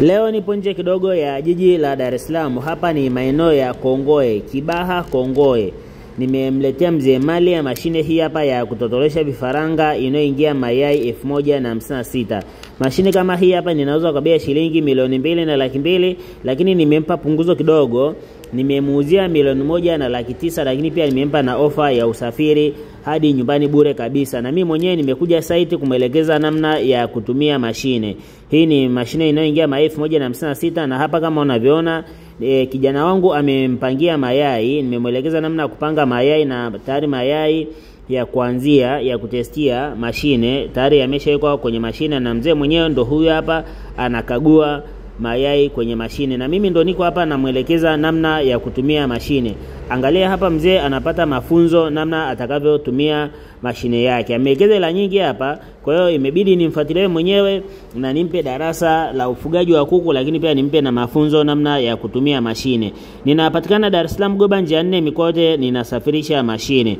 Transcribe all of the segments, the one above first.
Leo nipo nje kidogo ya jiji la Dar es Salaam. Hapa ni maeneo ya Kongoe, Kibaha Kongoe. Nimemletea mzee Mali ya mashine hii hapa ya kutotolesha vifaranga inayoingia mayai 1056. Mashine kama hii hapa ninauza kwa bei ya shilingi 2,200,000, lakini nimempa punguzo kidogo. Nimemuuzia 1,900,000, lakini pia nimempa na ofa ya usafiri hadi nyumbani bure kabisa. Na mimi mwenyewe nimekuja site kumwelekeza namna ya kutumia mashine. Hii ni mashine inayoingia mayai 1056, na hapa kama unavyoona kijana wangu amempangia mayai. Nimemwelekeza namna ya kupanga mayai na tayari mayai ya kuanzia ya kutestia mashine tayari yameshawekwa kwenye mashine, na mzee mwenyewe ndo huyu hapa anakagua mayai kwenye mashine, na mimi ndo niko hapa namuelekeza namna ya kutumia mashine. Angalia hapa mzee anapata mafunzo namna atakavyotumia mashine yake. Ameelekeza hela nyingi hapa, kwa hiyo imebidi nimfuatilie mwenyewe na nimpe darasa la ufugaji wa kuku, lakini pia nimpe na mafunzo namna ya kutumia mashine. Ninapatikana Dar es Salaam Goba njia 4, mikoa yote ninasafirisha mashine.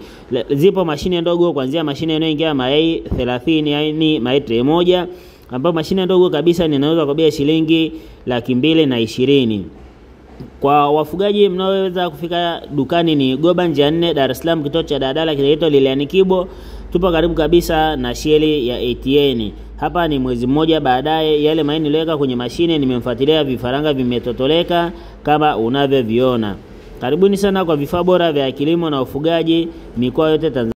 Zipo mashine ndogo kuanzia mashine inayoingia mayai 30, yaani mayai tray moja, ambapo mashine ndogo kabisa ninauza kwa bei ya shilingi 220,000. Kwa wafugaji mnaoweza kufika dukani ni Goba njia 4, Dar es Salaam, kituo cha daladala kinaitwa Lilian Kibo. Tupo karibu kabisa na sheli ya ATN. Hapa ni mwezi mmoja baadaye, yale mayai niliweka kwenye mashine nimemfuatilia, vifaranga vimetotoleka kama unavyoviona. Karibuni sana kwa vifaa bora vya kilimo na ufugaji mikoa yote Tanzania.